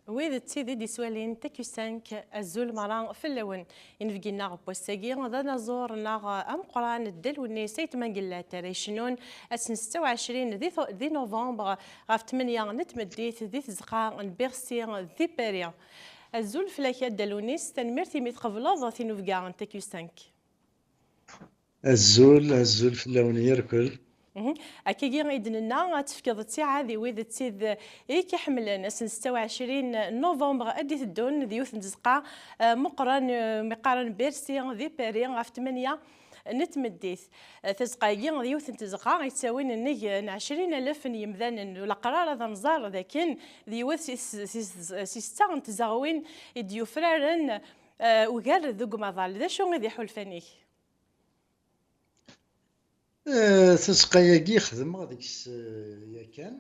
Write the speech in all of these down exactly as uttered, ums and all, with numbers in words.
Wid d tid i d-iswalin Takusank, azul mara fell-awen. Inebgi-nneɣ n wass-agi d anaẓur-nneɣ ameqqran Dda Lwennis Ayt Mengellat ara icennun ass n setta u ɛecrin di tu-, di novembre ɣef tmenya n tmeddit di tzeqqa n Bercy di Paris. Azul fell-ak a Dda Lwennis, tanemmirt imi tqebleḍ tinubga n Takusank. Azul, azul fell-awen yerkel. Mhm. Akkagi i d-nenna ad tefkeḍ ttiɛad i wid d tid i k-iḥemmlen. Ass n setta u ɛecrin novembre ad d-iteddun d yiwet n tzeqqa, eh, meqqren, eh, mi qqaren Bercy di Paris ɣef tmenya n tmeddit. Eh, tazeqqa-agi d yiwet n tzeqqa yettawin nnig n ɛecrin alef n yemdanen. Ur ilaq ara ad nẓer dakken d yiwet si, si, si, si setta n tzeɣwin i d-yufraren, eh, ugar deg umaḍal. D acu i d iḥulfan-ik? Eh, tazeqqa-agi xedmeɣ deg-s, eh, yakan.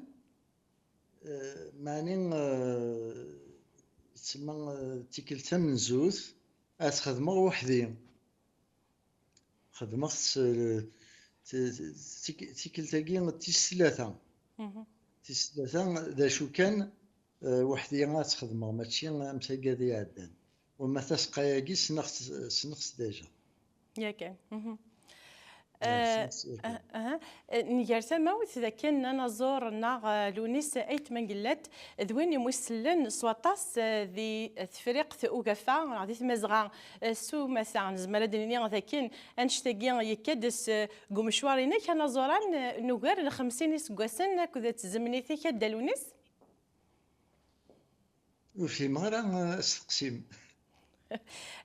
Eh, meɛni, eh, yettsemma, eh, tikkelt tamenzut, ad t-xedmeɣ weḥd-i. Xedmeɣ-tt, eh, t-, t-, tik-, tikkelt-agi tis tlata. Mhm. Tis tlata, d acu kan, eh, weḥd-i ad tt-xedmeɣ, mačči am tagad iɛeddan. Wama tazeqqa-agi ssneɣ-tt, ssneɣ-tt déjà. Yakan. Mhm. Eh, ssneɣ-tt yakan. Ah, aha. Eh, nger tamawt dakken anaẓur-nneɣ, eh, Lewnis Ayt Mengellat d win imu isellen s waṭas, eh, di Tefriqt Ugafa, neɣ di Tmazɣa, eh, s umata. Nezmer ad d-nini dakken annect-agi yekka-d s, eh, deg umecwar-inek anaẓuran, eh, n ugar n xemsin iseggasen akked tzemnit-ik a Dda Lewnis? Ur fhimeɣ ara, eh, asteqsi-m.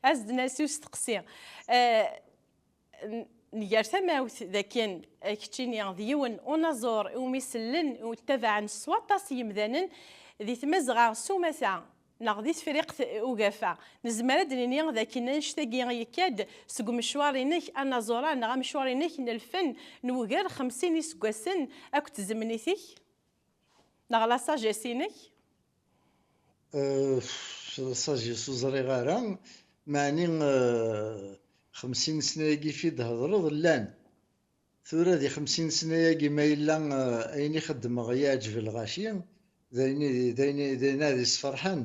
As-d nasi usteqsi. Eh, n-, nger tamawt dakken, eh, keččini d yiwen unaẓur iwumi sellen u ttabaɛen s waṭas n yimdanen di Tmazɣa s umata neɣ di Tefriqt Ugafa. Nezmer ad d-nini dakken annect-agi yekka-d seg umecwar-inek anaẓuran neɣ amecwar-inek n lfen n wugar xemsin iseggasen akked tzemnit-ik? Neɣ la sagesse-inek? Euh, la sagesse ur ẓriɣ ara, meɛni, euh, xemsin sna-agi fi d-thedreḍ llan. Tura di xemsin sna-agi ma yella, euh, ayen i xeddmeɣ yeɛǧeb lɣaci, d ayen i, d ayen i, d ayen ad isferḥen.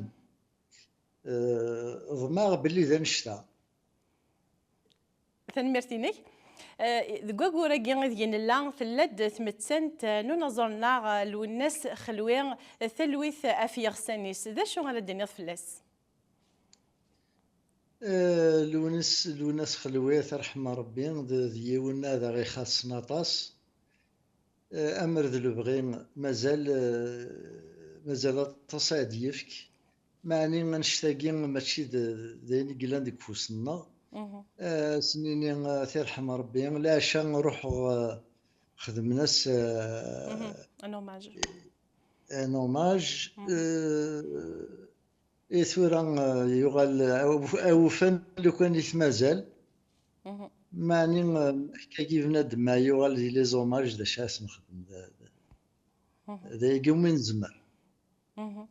Euh, ḍemɛeɣ belli d annect-a. Tanemmirt-inek. Eh, deg wayyur-agi ideg nella, tella-d tmettant, eh, n unaẓur-nneɣ, eh, Lwennas Xelwi, eh, talwit ɣef yiɣsan-is. D acu ara d-tiniḍ fell-as? Eh, Lwennas, Lwennas Xelwi, ad t-yerḥem Rebbi, d, d yiwen ad aɣ-ixaṣṣen aṭas. Eh, amer d lebɣi, mazal, eh, mazal aṭas ad d-yefk. Meɛni annect-agi mačči d, d ayen i yellan deg ufus-nneɣ. Mhm. Eh, ad s-nini, eh, ad t-yerḥem Rebbi. Leɛca ruḥeɣ, eh, xedmen-as, eh, mhm, un hommage. Un hommage. Mhm. Eh, i tura, eh, yuɣal, eh, awufan lukan i t-mazal. Mhm. Meɛni, eh, akka i bnadem ma yuɣal di les hommages, d acu ara s-nexdem? D, d, mhm, d ayagi umi nezmer. Mhm.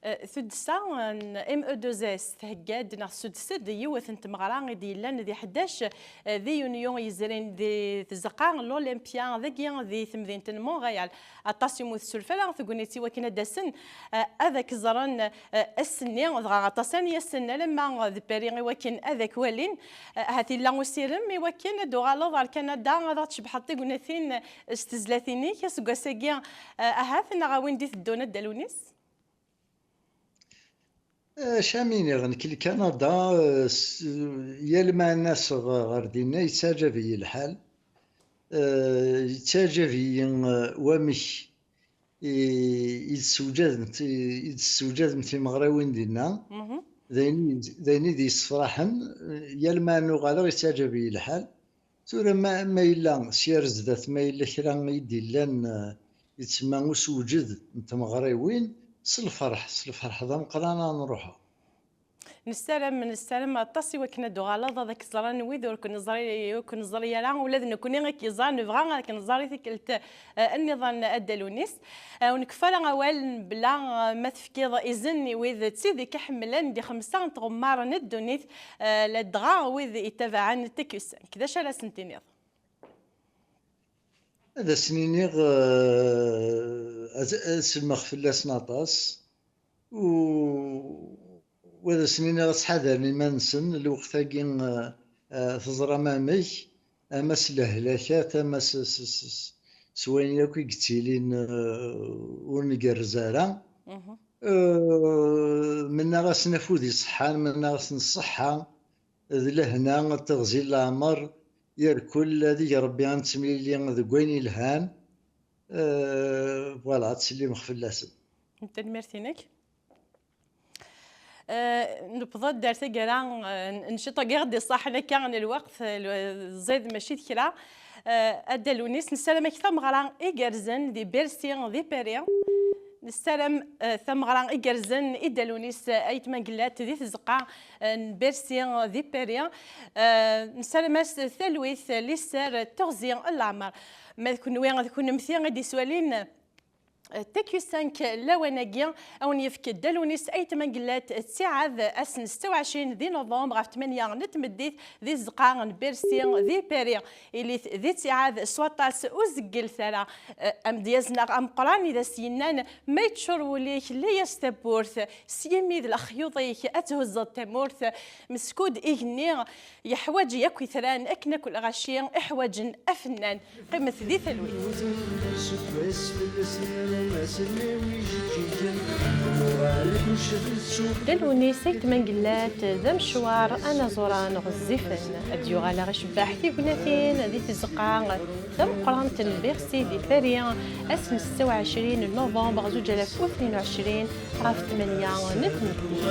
Eh, tuddsa n M E deux S thegga-d neɣ tessudes-d yiwet n tmeɣra i d-yellan di ḥdac, eh, di yunyu yezrin di tzeqqa n l'Olympia dagi di temdint n Montréal. Aṭas umi ur tessuref ara tegnit i wakken ad d-asen, eh, ad ak-ẓren, eh, ass-nni, dɣa aṭas ara n-yasen alamma d Paris i wakken ad ak-walin. Eh, ahat yella usirem i wakken ad d-tuɣaleḍ ar Kanada, ad aɣ-tcebḥeḍ tignatin s tezlatin-ik aseggas-agi, eh, ahat neɣ a win d-iteddun a Dda Lewnis? Eh, acu am iniɣ, nekk Lkanada, eh, s-, yal ma nnaseɣ ɣer dinna, yettaɛǧab-iyi lḥal. Eh, yettaɛǧab-iyi, eh, wamek i, i d-ssewǧadent, i, i d-ssewǧadent timeɣriwin dinna. Mhm. D ayen i, d ayen i d-yessefraḥen, eh, yal ma nuɣaleɣ yettaɛǧab-iyi lḥal. Tura ma, ma yella s yar zdat, ma yella kra i d-illan, eh, yettsemma usewǧed n tmeɣriwin, s lferḥ, s lferḥ d ameqqran ad nruḥeɣ. Nessaram, nessaram aṭas i wakken ad d-tuɣaleḍ, ad k-ẓren wid ur k-neẓri, ur k-neẓri ara, ula d nekkni i k-yeẓran, nebɣa ad k-nẓer i tikkelt, eh, nniḍen a Dda Lewnis. Eh, ur nekfi ara awal mebla, eh, ma tefkiḍ izen i wid d tid i k-iḥemmlen di xemsa n tɣemmar n ddunit, eh, ladɣa wid ittabaɛen T Q cinq. D acu ara sen-tiniḍ? Ad asen-iniɣ, eh, ad, ad sellmeɣ fell-asen aṭas. u, u ad asen-iniɣ ad ttḥadaren iman-nsen lweqt-agi, eh, eh, teẓram amek, ama s lehlakat, ama s, s, s, s, s wayen akk i yettilin, eh, ur ngerrez ara. Eh, mennaɣ-asen afud iṣeḥḥan, mennaɣ-asen ṣṣeḥḥa d lehna, d teɣzi n leɛmer, yerkul ad ig Rebbi ad nettemlili deg wayen ilhan. Eh, voilà, ad ttsellimeɣ fell-asen. Tanemmirt-inek. Eh, newweḍ-d ar taggara, eh, n, n ciṭ-agi i ɣ-d-iṣaḥen akka n lweqt, eh, lwe-, ẓid mačči d kra. Eh, a Dda Lunis, nessaram-ak tameɣra igerrzen di Bercy, di Paris. Nessaram, eh, tameɣra igerrzen i Dda Lunis, eh, Ayt Mangellat di tzeqqa, eh, n Bercy, di Paris. Eh, nessaram-as talwit, liser, teɣzi n leɛmer. Ma d kenwi, d kunemti i d-iswalin, eh, T Q cinq lawan-agi, a wen-yefk Dda Lunis Ayt Mangellat ttiɛad ass n setta u ɛecrin di novembre ɣef tmanya n tmeddit di tzeqqa n Bercy di Paris. Ilit di ttiɛad s waṭas ur zegglet ara. Eh, amedyaz-nneɣ ameqqran i d as-yennan: "Ma yeččur wul-ik, lli-yas tawwurt, s yimi d lexyuḍ-ik ad thuzzeḍ tamurt." Meskud igenni yeḥwaǧ yakk itran akken akk lɣaci iḥwaǧen afennan. Qqimet di talwit. Dda Lewnis Ayt Mangellat d amecwar anaẓuran ɣezzifen. Ad d-yuɣal ɣer icebbaḥ tignatin di tzeqqa tameqqrant n Bercy di Paris, ass n setta u ɛecrin novembre zuǧ alaf u tnin u ɛecrin ɣef tmanya n tmeddit.